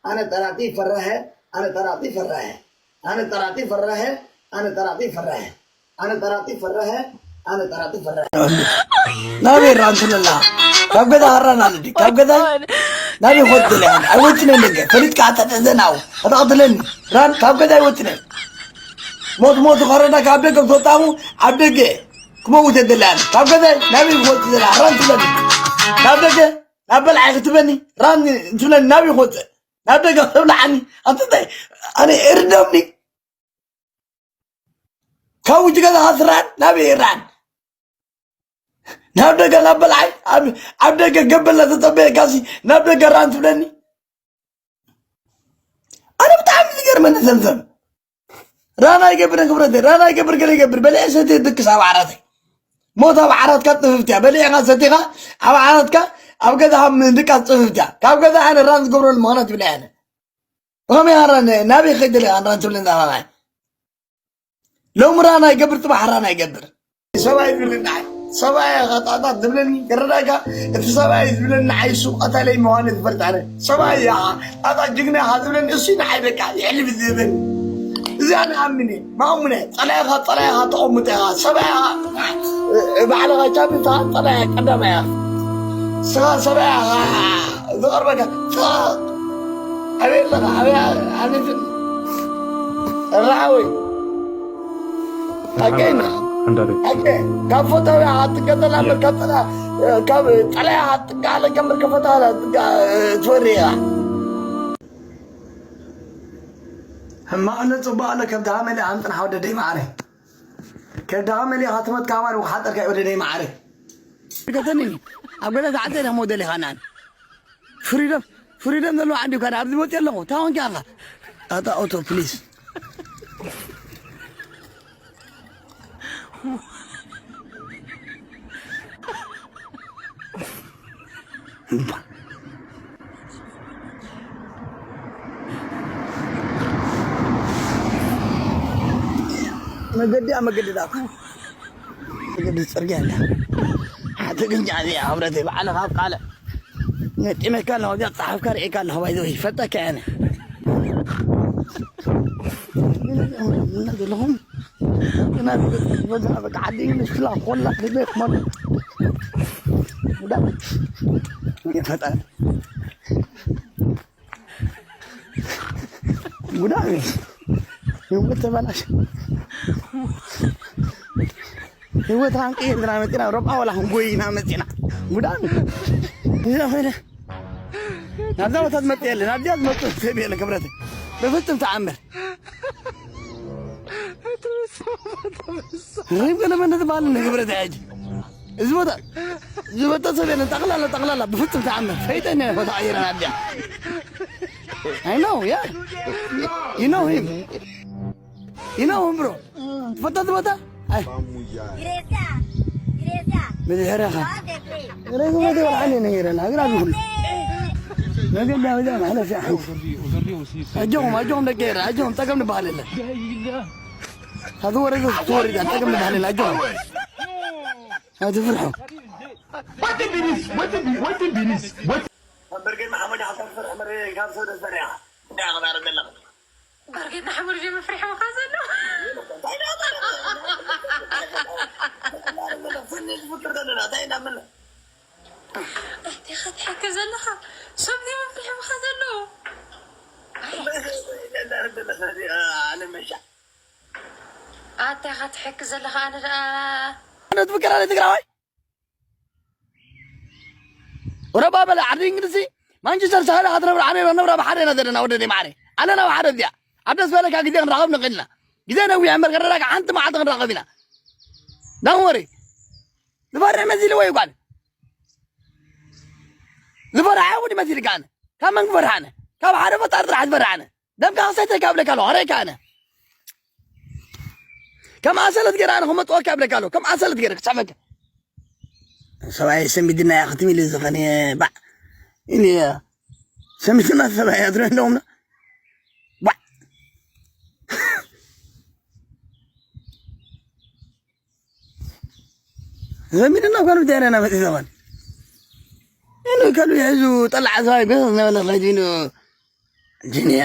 ኣነ ጠራጢ ፈራሀ ኣነ ጠራጢ ፈራሀ ኣነ ጠራጢ ፈራሀ ኣነ ጠራጢ ፈራሀ ኣነ ጠራጢ ፈራሀ ኣነ ጠራጢ ፈራሀ። ናበይ ራን ትብለላ ካብ ገዛ ሃራን ኣለዲ ካብ ገዛ ናበይ ክወፅእ ደልያ ኣይወፅን እየ ደገ ፈሊጥካ ኣተትሕዘን ኣብኡ ከተቕትለኒ ራን ካብ ገዛ ኣይወፅን እየ ሞት ሞት ከረዳ ካብ ደገ ብትወጣሙ ኣብ ደገ እየ ክመውት እየ ደልያ ካብ ገዛ ናበይ ክወፅእ ደልያ ራን ትብለኒ ናብ ደገ ናብ በልዓይ ክትበኒ ራን ትብለኒ ናበይ ክወፅእ ናብ ደገ ክብልዓኒ ኣንተ እንታይ ኣነ እርደምኒ ካብ ውጭ ገዛኻ ስራን ናበይ ራን ናብ ደገ ናብ በልዓይ ኣብ ደገ ገበላ ተፀበየካሲ ናብ ደገ ራን ትብለኒ ኣነ ብጣዕሚ ዝገርመኒ ዘምዘም ራና ይገብርን ክብረተይ ራና ይገብር ገለ ይገብር በሊዐ ሰትየ ድቅስ ኣብ ዓራተይ ሞት ኣብ ዓራትካ ፅፍፍቲ እያ በሊዕኻ ሰቲኻ ኣብ ዓራትካ ኣብ ገዛኻ ምድቃስ ፅፍፍቲ እያ ካብ ገዛ ኣነ ራን ዝገብረሉ ምኽንያት ይብለይ ኣነ ብኸመይ ራን ናበይ ክኸይድ ደሊኻ ራን ትብለኒ ዘለኻ ሎሚ ራና ይገብር ፅባሕ ራና ይገብር ሰብኣይ ዝብለኒ ንዓይ ሰብኣይ ኢኻ ጣጣት ዝብለኒ ክረዳእካ እቲ ሰብኣይ ዝብለኒ ንዓይ እሱ ቀታለይ ምዃኑ ዝፈልጥ ኣነ ሰብኣይ ኢኻ ጣጣ ጅግና ኢኻ ዝብለኒ እሱ ንዓይ በቃ ይሕልፍ ዝህበኒ እዚ ኣነ ኣምን እየ ማእሙነ ፀላኢኻ ፀላኢኻ ተቐምጦ ኢኻ ሰብኣይ ኢኻ ባዕልኻ ቻምፒዮን ኢኻ ፀላኢ ቀዳማይ ኢኻ ስኻ ሰብኣይ ኢኻ ዝቐርበካ ኣበይ ኣለኻ ኣበይ ኣነትን ረዓወይ ኣገኝ ኣገ ካብ ፈታዊ ትገጠላ እምበር ካብ ፀላ ካብ ፀላኢ ትጋዓለካ እምበር ካብ ፈታዊ ትፈሪ ኢኻ ሕማቕ ኣሎ ፅቡቕ ኣሎ ከብድኻ መሊእኻ ምፅናሕ ወደደይ መዓረይ ከብድኻ መሊእኻ ትመትካ ማን ውሓጠርካ ወደደይ መዓረይ ከተኒ ኣብ ገዛ ዝዓፀ ኢኻ ሞደል ኢኻ ንኣን ፍሪደም ፍሪደም ዘለዎ ዓዲ እኳ ኣብዚ መፅእ ኣለኹ እንታይ ኮንካ ኢኻ ኣታ ኦቶ ፕሊዝ መገዲ ኣብ መገዲ ዳኣ መገዲ ፅርግያ እንዳ ሓንቲ ግንጃ እዚኣ ክብረተይ ባዕልኻ ኣብ ቃልዕ ነጢመካ ኣለኹ እዚኣ ፀሓፍካ ርእየካ ኣለኹ ባይዘወይ ይፈልጠካ እየ ኣነ ዘለኹም በቃ ዓዲ እንግሊዝ ፍላ ኮላ ህበ ክመሉ ፈጣሪ ጉዳ ህይወት ተበላሽ ህይወት ክንቅይር ኢና መፂና ረብዓ ወላ ክንጎይ ኢና መፂና ጉዳ እዛ ኮይነ ናብዛ ቦታ ዝመፅእ የለን ናብዚኣ ዝመፅእ ሰብ የለን ክብረተይ በፍፅም ተኣምር ሪም ገለ መነ ዝበሃል ንክብረተይ ሕጂ እዚ ቦታ ዝበጠ ሰብ የለን ጠቕላላ ጠቕላላ ብፍፅም ተኣምር ፈይጠን እየ ቦታ ቀይረ ናብዚኣ I know, yeah. You know him. You know him, bro. ትፈልጦ እዚ ቦታ? ኣይ ብድሕረኻ ረግበተ ወልዓኒ ነይረና ግን ኣብዚ ኩሉ መገዲ ኣብዛ መሕለፊ ሓንቲ ኣጆኹም ኣጆኹም ደቂ ኤረ ኣጆኹም ፀገም ንበሃል የለን ኣብዚ ወረደ ትወሪዳ ፀገም ንበሃል የለን ኣጆኹም ኣይትፍርሑ በርጌድ ንሓመዱ ሓሳብ ዝሰርሐ መሬ ካብ ሰው ደስ ኢኻ እንታይ ኢኻ ክዛረብ ዘለኻ በርጌድ ንሓመዱ ድዮም ኣፍሪሖምኻ ዘሎ? እንታይ ኢኻ ትሕኪ ዘለኻ? ሰብ ድዮም ኣፍሪሖምኻ ዘለዉ? ኣታ ኢኻ ትሕኪ ዘለኻ ኣነ ደኣ ትፍክር ኣነ ትግራዋይ ረባ በለ ዓዲ እንግሊዝ ማንቸስተር ሳህለ ክትነብር ዓነ ነብራ ብሓደ ኢና ዘለና ወደደይ ማዕረ ኣለና ብሓደ እዚኣ ኣብ ደስ በለካ ግዜ ክንራኸብ ንኽእል ኢና ግዜ ነዊሕ እምበር ከረዳካ ሓንቲ መዓልቲ ክንራኸብ ኢና ዳንወሪ ዝፈርሕ መሲልዎ እዩ ጓል ዝፈርሕ እውን መሲልካ ኣነ ካብ መን ክፈርሕ ኣነ ካብ ሓደ ፈጣሪ ጥራሕ ዝፈርሕ ኣነ ደምካ ክሰተካ እብለካ ኣለኹ ኣርእየካ ኣነ ከም ኣሰለት ገይረ ኣነ ክመጥወካ እብለካ ኣለኹ ከም ኣሰለት ገይረ ክስሕበካ ሰብኣይ ሰሚድና እያ ክትብል ዝኸነ ባዕ ኢኒ ሰሚድና ሰብኣይ እያ ትርኢ ኣለኹም ባዕ ሰሚድና እኳ ንብተረና መፂ ዘመን ኢኑ ከሉ ይሕዙ ጠልዓ ሰብኣይ ገ ዝነበለ ከይዱ ኢኑ ጂኒያ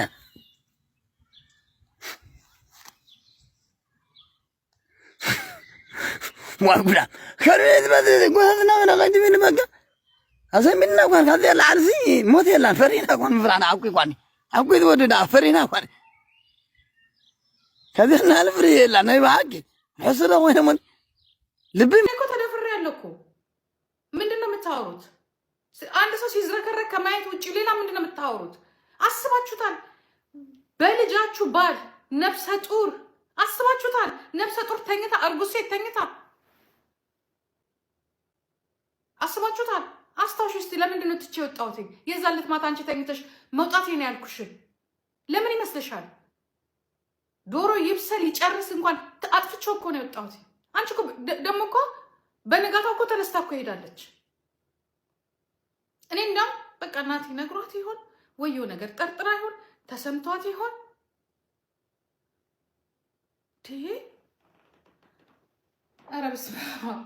ዋጉዳ ከርቤት ጎተትና መነቀጅ ምን በቃ ኣሰሚድና ኳን ካብዚኣ ላዕልሲ ሞት የላን ፈሪና ኳን ምፍራና ዓቂ ኳኒ ዓቂ ዝወድዳ ፈሪና ኳን ከዚና ልፍሪ የላ ናይ ብሓቂ ሕስረ ኮይኖም ልቢ እኮ ተደፍሬያለሁ እኮ። ምንድን ነው የምታወሩት? አንድ ሰው ሲዝረከረክ ከማየት ውጭ ሌላ ምንድን ነው የምታወሩት? አስባችሁታል? በልጃችሁ ባል ነፍሰ ጡር አስባችሁታል? ነፍሰ ጡር ተኝታ፣ እርጉዝ ሴት ተኝታ አስባችሁታል? አስታውሽ እስቲ። ለምንድን ነው ትቼ የወጣሁት? የዛን ዕለት ማታ አንቺ ተኝተሽ መውጣቴ ነው ያልኩሽን ለምን ይመስልሻል? ዶሮ ይብሰል ይጨርስ እንኳን አጥፍቼው እኮ ነው የወጣሁት። አንቺ እኮ ደግሞ እኮ በንጋታው እኮ ተነስታ እኮ ሄዳለች። እኔ እንዳውም በቃ እናቴ ነግሯት ይሆን ወይ የሆነ ነገር ጠርጥራ ይሆን ተሰምቷት ይሆን? ኧረ በስመ አብ!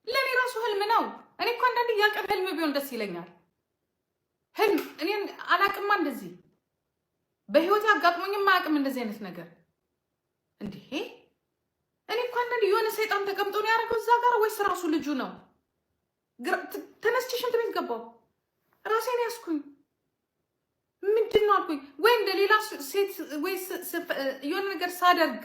ለእኔ ራሱ ህልም ነው። እኔ እኮ አንዳንዴ ያቀን ህልም ቢሆን ደስ ይለኛል። ህልም እኔ አላቅማ እንደዚህ በህይወት አጋጥሞኝም አያውቅም እንደዚህ አይነት ነገር። እንዴ እኔ እኮ አንዳንዴ የሆነ ሰይጣን ተቀምጦ ነው ያደረገው እዛ ጋር ወይስ ራሱ ልጁ ነው? ተነስቼ ሽንት ቤት ገባሁ። ራሴን ያስኩኝ። ምንድን ነው አልኩኝ። ወይ እንደ ሌላ ሴት ወይ የሆነ ነገር ሳደርግ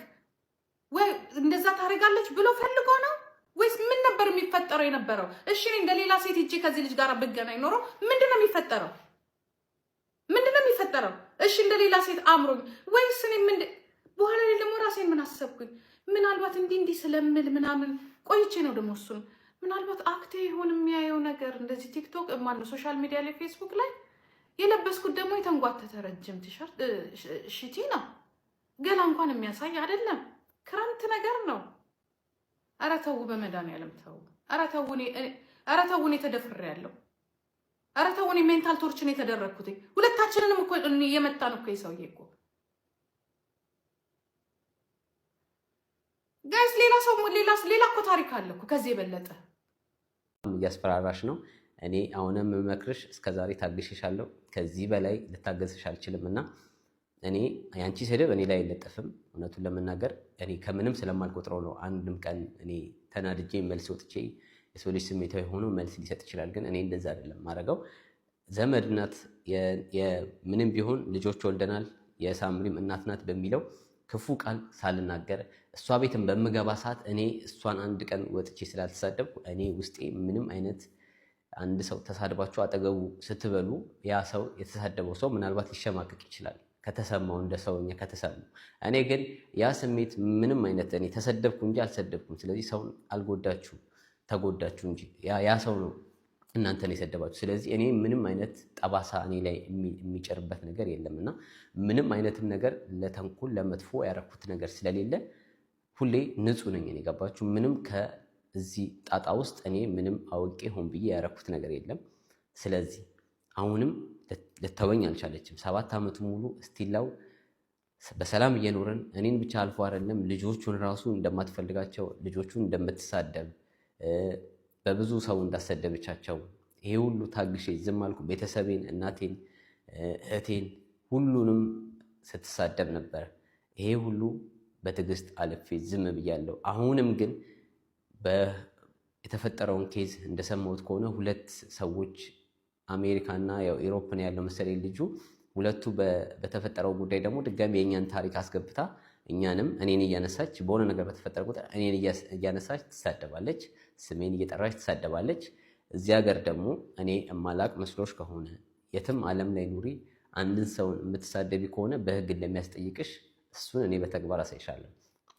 ወይ እንደዛ ታደርጋለች ብሎ ፈልጎ ነው ወይስ ምን ነበር የሚፈጠረው የነበረው? እሺ እኔ እንደ ሌላ ሴት ሂጄ ከዚህ ልጅ ጋር ብገናኝ ኖሮ ምንድን ነው የሚፈጠረው? ምንድን ነው የሚፈጠረው? እሺ እንደ ሌላ ሴት አምሮኝ ወይስ እኔ ምን በኋላ ላይ ደግሞ ራሴን ምን አሰብኩኝ? ምናልባት እንዲህ እንዲህ ስለምል ምናምን ቆይቼ ነው ደግሞ እሱን ምናልባት አክቴ ይሆን የሚያየው ነገር እንደዚህ ቲክቶክ ማነው social media ላይ ፌስቡክ ላይ የለበስኩት ደግሞ የተንጓተተ ረጅም ቲሸርት ሽቲ ነው። ገላ እንኳን የሚያሳይ አይደለም። ክረምት ነገር ነው። ኧረ ተው፣ በመድኃኒዓለም ተው። ኧረ ተው፣ ኧረ ተው፣ እኔ ተደፍሬያለሁ። ኧረ ተው፣ እኔ mental torture ነው የተደረግኩት። ሁለታችንንም እኮ የመታን እኮ የሰውዬ እኮ guys። ሌላ ሰው ሌላ እኮ ታሪክ አለ እኮ ከዚህ የበለጠ። እያስፈራራሽ ነው። እኔ አሁንም የምመክርሽ እስከዛሬ ታግሼሻለሁ። ከዚህ በላይ ልታገዝሽ አልችልም እና እኔ ያንቺ ስድብ እኔ ላይ አይለጠፍም። እውነቱን ለመናገር እኔ ከምንም ስለማልቆጥረው ነው። አንድም ቀን እኔ ተናድጄ መልስ ወጥቼ የሰው ልጅ ስሜታዊ ሆኖ መልስ ሊሰጥ ይችላል። ግን እኔ እንደዛ አይደለም ማድረገው። ዘመድ ናት፣ ምንም ቢሆን ልጆች ወልደናል፣ የሳምሪም እናት ናት በሚለው ክፉ ቃል ሳልናገር እሷ ቤትን በምገባ ሰዓት እኔ እሷን አንድ ቀን ወጥቼ ስላልተሳደብኩ እኔ ውስጤ ምንም አይነት አንድ ሰው ተሳድባችሁ አጠገቡ ስትበሉ ያ ሰው የተሳደበው ሰው ምናልባት ሊሸማቀቅ ይችላል ከተሰማው እንደ ሰውኛ ከተሰማው። እኔ ግን ያ ስሜት ምንም አይነት እኔ ተሰደብኩ እንጂ አልሰደብኩም። ስለዚህ ሰውን አልጎዳችሁ ተጎዳችሁ እንጂ ያ ሰው ነው እናንተን የሰደባችሁ። ስለዚህ እኔ ምንም አይነት ጠባሳ እኔ ላይ የሚጭርበት ነገር የለም እና ምንም አይነትም ነገር ለተንኮል ለመጥፎ ያረኩት ነገር ስለሌለ ሁሌ ንጹህ ነኝ። እኔ ገባችሁ? ምንም ከዚህ ጣጣ ውስጥ እኔ ምንም አውቄ ሆን ብዬ ያረኩት ነገር የለም። ስለዚህ አሁንም ልተወኝ አልቻለችም። 7 ዓመቱ ሙሉ እስቲላው በሰላም እየኖርን እኔን ብቻ አልፎ አይደለም ልጆቹን ራሱ እንደማትፈልጋቸው ልጆቹን እንደምትሳደብ በብዙ ሰው እንዳሰደበቻቸው ይሄ ሁሉ ታግሼ ዝም አልኩ። ቤተሰቤን፣ እናቴን፣ እህቴን ሁሉንም ስትሳደብ ነበር። ይሄ ሁሉ በትዕግስት አልፌ ዝም ብያለሁ። አሁንም ግን የተፈጠረውን case እንደሰማሁት ከሆነ ሁለት ሰዎች አሜሪካና ያው Europe ነው ያለው መሰለኝ ልጁ፣ ሁለቱ በተፈጠረው ጉዳይ ደግሞ ድጋሚ የእኛን ታሪክ አስገብታ እኛንም እኔን እያነሳች በሆነ ነገር በተፈጠረ ቁጥር እኔን እያነሳች ትሳደባለች፣ ስሜን እየጠራች ትሳደባለች። እዚህ ሀገር ደግሞ እኔ እማላቅ መስሎሽ ከሆነ የትም ዓለም ላይ ኑሪ፣ አንድን ሰውን የምትሳደቢ ከሆነ በሕግ እንደሚያስጠይቅሽ እሱን እኔ በተግባር አሳይሻለሁ።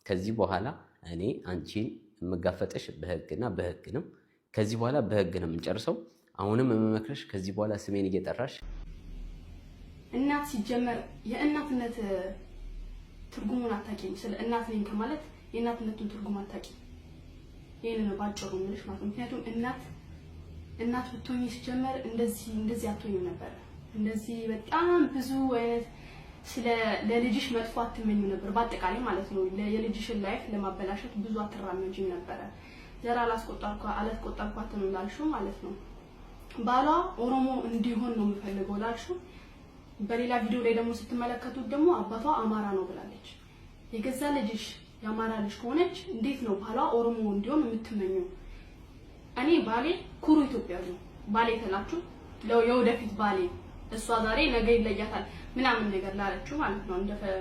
ከዚህ በኋላ እኔ አንቺን የምጋፈጥሽ በሕግና በሕግ ነው። ከዚህ በኋላ በሕግ ነው የምንጨርሰው። አሁንም የምመክርሽ ከዚህ በኋላ ስሜን እየጠራሽ እናት ሲጀመር የእናትነት ትርጉሙን አታውቂም። ስለ እናት ነኝ ከማለት የእናትነቱን ትርጉም አታውቂም። ይሄን ነው ባጭሩ የምልሽ ማለት ነው። ምክንያቱም እናት እናት ብትሆኚ ሲጀመር እንደዚህ እንደዚህ አትሆኝም ነበር። እንደዚህ በጣም ብዙ አይነት ስለ ለልጅሽ መጥፎ አትመኝም ነበር፣ በአጠቃላይ ማለት ነው። የልጅሽን life ለማበላሸት ብዙ አትራመጂም ነበረ። ዘር አላስቆጠርኳትም ላልሽው ማለት ነው። ባሏ ኦሮሞ እንዲሆን ነው የምፈልገው ላልሽው፣ በሌላ ቪዲዮ ላይ ደግሞ ስትመለከቱት ደግሞ አባቷ አማራ ነው ብላለች። የገዛ ልጅሽ የአማራ ልጅ ከሆነች እንዴት ነው ባሏ ኦሮሞ እንዲሆን የምትመኘው? እኔ ባሌ ኩሩ ኢትዮጵያዊ ነው። ባሌ ትላችሁ የወደፊት ባሌ፣ እሷ ዛሬ ነገ ይለያታል ምናምን ነገር ላለችው ማለት ነው።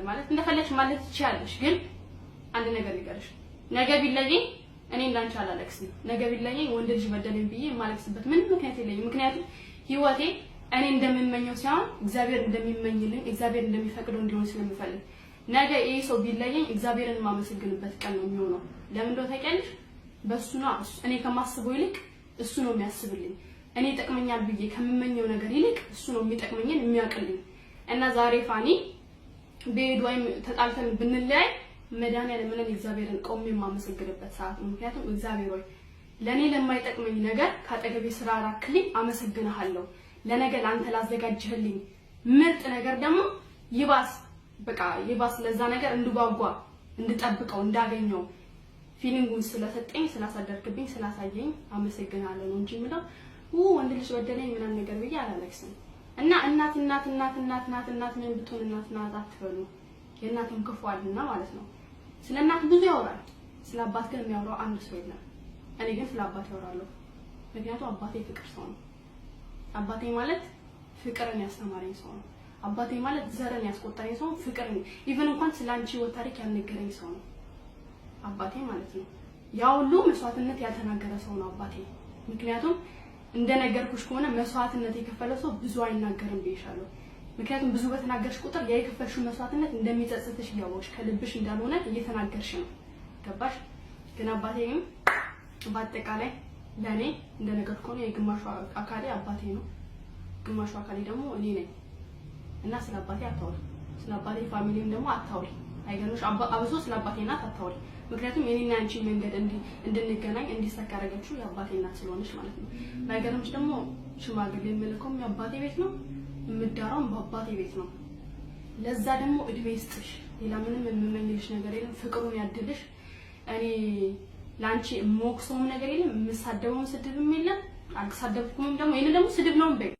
ማለት እንደፈለግሽ ማለት ትችያለሽ፣ ግን አንድ ነገር ልንገርሽ፣ ነገ ቢለየኝ እኔ እንዳንቺ አላለቅስም። ነገ ቢለየኝ ወንድ ልጅ በደለኝ ብዬ የማለቅስበት ምንም ምክንያት የለኝም። ምክንያቱም ህይወቴ እኔ እንደምመኘው ሳይሆን እግዚአብሔር እንደሚመኝልኝ፣ እግዚአብሔር እንደሚፈቅደው እንዲሆን ስለምፈልግ ነገ ይሄ ሰው ቢለየኝ እግዚአብሔርን የማመሰግንበት ቀን ነው የሚሆነው። ለምን እንደው ታውቂያለሽ? በእሱ ነው፣ እኔ ከማስበው ይልቅ እሱ ነው የሚያስብልኝ። እኔ ይጠቅመኛል ብዬ ከምመኘው ነገር ይልቅ እሱ ነው የሚጠቅመኝን የሚያውቅልኝ። እና ዛሬ ፋኒ ብሄድ ወይም ተጣልተን ብንለያይ መድኃኒዓለምን እግዚአብሔርን ቆሜ የማመሰግንበት ሰዓት ነው። ምክንያቱም እግዚአብሔር ሆይ፣ ለእኔ ለማይጠቅመኝ ነገር ከአጠገቤ ስላራቅክልኝ አመሰግንሃለሁ። ለነገ ለአንተ ላዘጋጀህልኝ ምርጥ ነገር ደግሞ ይባስ በቃ ይባስ ለዛ ነገር እንድጓጓ፣ እንድጠብቀው፣ እንዳገኘው feeling ኡን ስለሰጠኝ፣ ስላሳደርክብኝ፣ ስላሳየኝ አመሰግናለሁ ነው እንጂ የምለው ወንድ ልጅ በደለኝ ምናምን ነገር ብዬ አላለቅስም። እና እናት እናት እናት እናት ናት። እናት ምን ብትሆን እናት ናት አትበሉ። የእናትም ክፉ አለና ማለት ነው። ስለ እናት ብዙ ያወራል። ስለ አባት ግን የሚያወራው አንድ ሰው የለም። እኔ ግን ስለ አባቴ ያወራለሁ። ምክንያቱም አባቴ ፍቅር ሰው ነው። አባቴ ማለት ፍቅርን ያስተማረኝ ሰው ነው። አባቴ ማለት ዘርን ያስቆጠረኝ ሰው፣ ፍቅርን even እንኳን ስለ አንቺ ህይወት ታሪክ ያልነገረኝ ሰው ነው አባቴ ማለት ነው። ያ ሁሉ መስዋዕትነት ያልተናገረ ሰው ነው አባቴ። ምክንያቱም እንደነገርኩሽ ከሆነ መስዋዕትነት የከፈለ ሰው ብዙ አይናገርም ብዬሻለሁ። ምክንያቱም ብዙ በተናገርሽ ቁጥር ያ የከፈልሽው መስዋዕትነት እንደሚጸጽትሽ እያወቅሽ ከልብሽ እንዳልሆነ እየተናገርሽ ነው። ገባሽ? ግን አባቴም በአጠቃላይ ለእኔ እንደነገርኩ ከሆነ የግማሹ አካሌ አባቴ ነው፣ ግማሹ አካሌ ደግሞ እኔ ነኝ። እና ስለ አባቴ አታውሪ፣ ስለ አባቴ family ም ደግሞ አታውሪ። አይገርምሽ? አብሶ ስለ አባቴ እናት አታውሪ። ምክንያቱም የኔና አንቺ መንገድ እንድንገናኝ እንዲሳካ ያደረገችው የአባቴ እናት ስለሆነች ማለት ነው። ባይገርምሽ ደግሞ ሽማግሌ የምልከውም የአባቴ ቤት ነው፣ የምዳራውም በአባቴ ቤት ነው። ለዛ ደግሞ እድሜ ይስጥሽ። ሌላ ምንም የምመኝልሽ ነገር የለም። ፍቅሩን ያድልሽ። እኔ ለአንቺ የምወቅሰውም ነገር የለም፣ የምሳደበውም ስድብም የለም። አልተሳደብኩም ደግሞ፣ ይሄንን ደግሞ ስድብ ነው በይ።